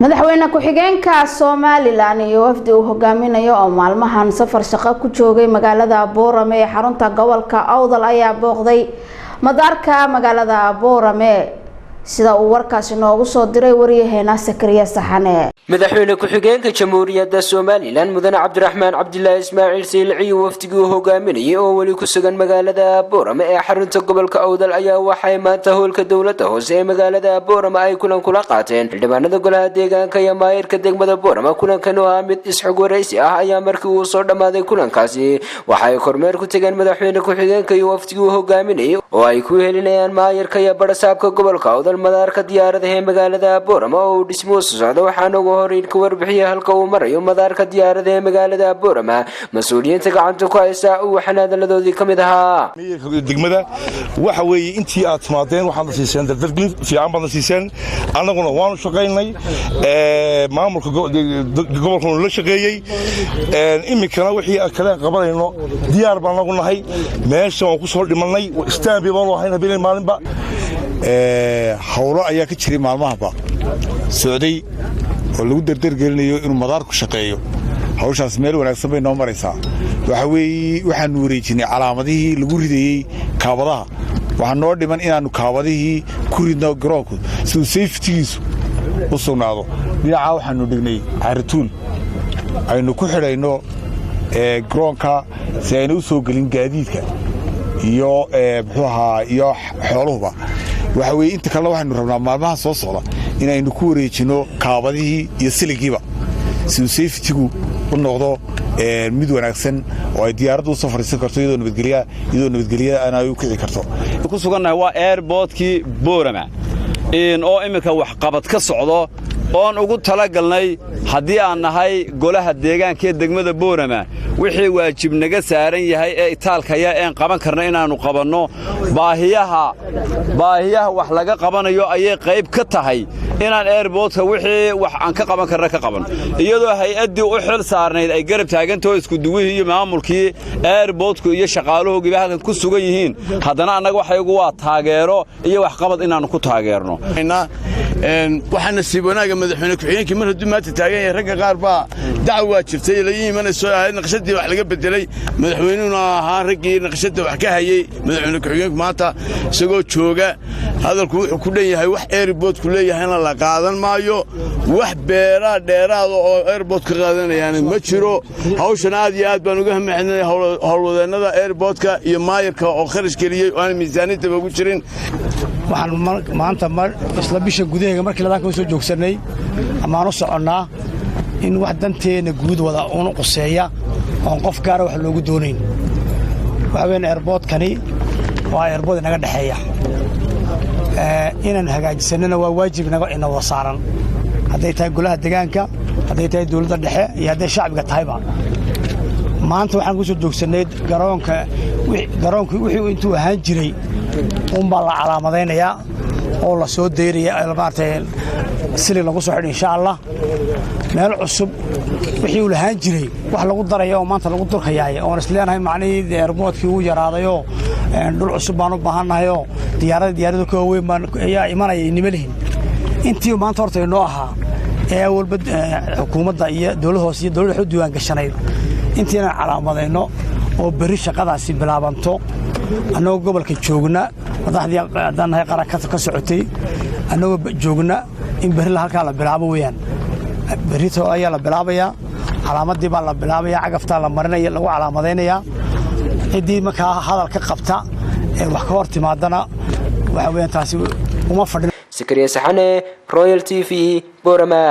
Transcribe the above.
Madaxweyne ku-xigeenka Somaliland iyo wafdi uu hogaaminayo oo maalmahan safar shaqo ku joogay magaalada Boorame ee xarunta gobolka Awdal ayaa booqday madaarka magaalada Boorame, sida uu warkaasi noogu soo diray wariyaheena Sakariya Saxane. Madaxweyne ku-xigeenka Jamhuuriyadda Somaliland, Mudane Cabdiraxmaan Cabdilaahi Ismaaciil Saylici, iyo wafdigii uu hogaaminayay oo weli ku sugan magaalada Boorame ee xarunta gobolka Awdal ayaa waxay maanta hoolka dowladda hoose ee magaalada Boorame ay kulan kula qaateen xildhibaanada golaha deegaanka iyo maayirka degmada Boorame. Kulankan oo ah mid isxog waraysi ah ayaa markii uu soo dhammaaday kulankaasi waxay kormeer ku tegeen madaxweyne ku-xigeenka iyo wafdigii uu hogaaminayay oo ay ku helinayaan maayirka iyo barasaabka gobolka Awdal madaarka diyaaradaha ee magaalada Boorame oo uu dhismuhu socdo. Waxaana ugu horeyn ka warbixiyay halka uu marayo madaarka diyaarada ee magaalada Boorama mas-uuliyiinta gacanta ku haysta, waxaana hadaladoodii ka mid ahaa: Degmada waxa weeye intii aad timaadeen waxaadna siiseen dardargelin fiican baadna siiseen. Annaguna waanu shaqaynay, maamulka gobolkuna la shaqeeyey. Iminkana wixii kale qabanayno diyaar baan nagu nahay. Meesha waan ku soo dhimannay, istaanbi baanu ahayn habeenay maalinba. Howlo ayaa ka jiray maalmahaba socday oo lagu dardargelinayo inuu madaarku shaqeeyo. Hawshaas meel wanaagsan bay noo maraysaa. Waxa weeye, waxaannu wareejinay calaamadihii lagu ridayey kaabadaha. Waxaa noo dhiman inaannu kaabadihii ku ridno garoonku siduu safety-giisu u sugnaado. Dhinacaa waxaannu dhignay carituul aynu ku xidhayno garoonka si ayna u soo gelin gaadiidka iyo muxuu ahaa iyo xooluhuba. Waxa weye, inta kalena waxaynu rabnaa maalmaha soo socda inaynu ku wareejinno kaabadihii iyo siligiiba siduu safety-gu u noqdo mid wanaagsan oo ay diyaaraddu usoo fadhiisan karto iyadoo nabadgelya ay u kici karto. Ku sugannahay waa airport-kii Boorama oo imminka waxqabad ka socdo oon ugu talagalnay haddii aan nahay golaha deegaanka ee degmada Boorama wixii waajib naga saaran yahay ee itaalkaya een qaban karna inaannu qabanno. Baahiyaha wax laga qabanayo ayay qayb ka tahay inaan airport-ka wixii wax aan ka qaban karna ka qaban, iyadoo hay-addii u xil saarnayd ay garab taagantaho, iskuduwihii iyo maamulkii airport-ku iyo shaqaalahoogiiba halkan ku sugan yihiin. Haddana annaga waxaygu waa taageero iyo waxqabad inaannu ku taageerno. Waxaa nasiib wanaaga madaxweyne ku-xigeenkii mar hadduu maanta taagan yahay. Ragga qaar baa dacwaa jirtay la ii imanayso ahayd naqshadii wax laga bedelay. Madaxweynuhuna ahaa raggii naqshadda wax ka hayey. Madaxweyne ku-xigeenku maanta isagoo jooga hadalku wuxuu ku dhan yahay: wax airport-ku leeyahayna la qaadan maayo, wax beeraa dheeraada oo airport ka qaadanayaana ma jiro. Hawshan aad iyo aad baan uga mahadnay howlwadeennada airport-ka iyo maayarka oo kharash geliyey oo aan miisaaniyadaba ugu jirin. Waxaan maanta isla bisha gudaheega markii labaanka u soo joogsannay amaanu soconnaa in wax danteenna guud wada uuna quseeya oon qof gaara wax loogu doonayn. Waxaa weyan, airport-kani waa airport inaga dhexeeya. Inaan hagaajisannana waa waajib ina wada saaran, hadday tahay golaha degaanka, hadday tahay dawladda dhexe iyo hadday shacbiga tahayba. Maanta waxaan ku soo joogsannay garoonka. Garoonkii wixii intuu ahaan jiray uunbaa la calaamadaynayaa oo la soo dayraya, maaragtay, silig lagu soo xidho, insha Allah. Meel cusub wixii uu lahaan jiray wax lagu daraya oo maanta lagu durkayaay oon isleenahay macnihii airport-kii wuu yaraadayoo dhul cusub baan u baahannahayoo diyaaradu ka waaweyn baan ayaa imanaya inima lihin. Intii maanta horta inoo ahaa ee awalba xukuumadda iyo dowlad hoose iyo dowladda waxu diiwaan gashanayd, intiinaan calaamadayno oo berri shaqadaasi bilaabanto, annagoo gobolka joogna, madaxdii haddaan nahay qaranka ka socotay, annagoo joogna in berri halkaa la bilaabo weeyaan. Berrito ayaa la bilaabayaa, calaamadii baa la bilaabaya, cagaftaa la marinaya, lagu calaamadaynayaa. Ciddii markaa hadal ka qabta ee wax ka hor timaadana, waxa weeyaan, taasi uma fadhin. Sakariya Saxane, Royal TV, Borama.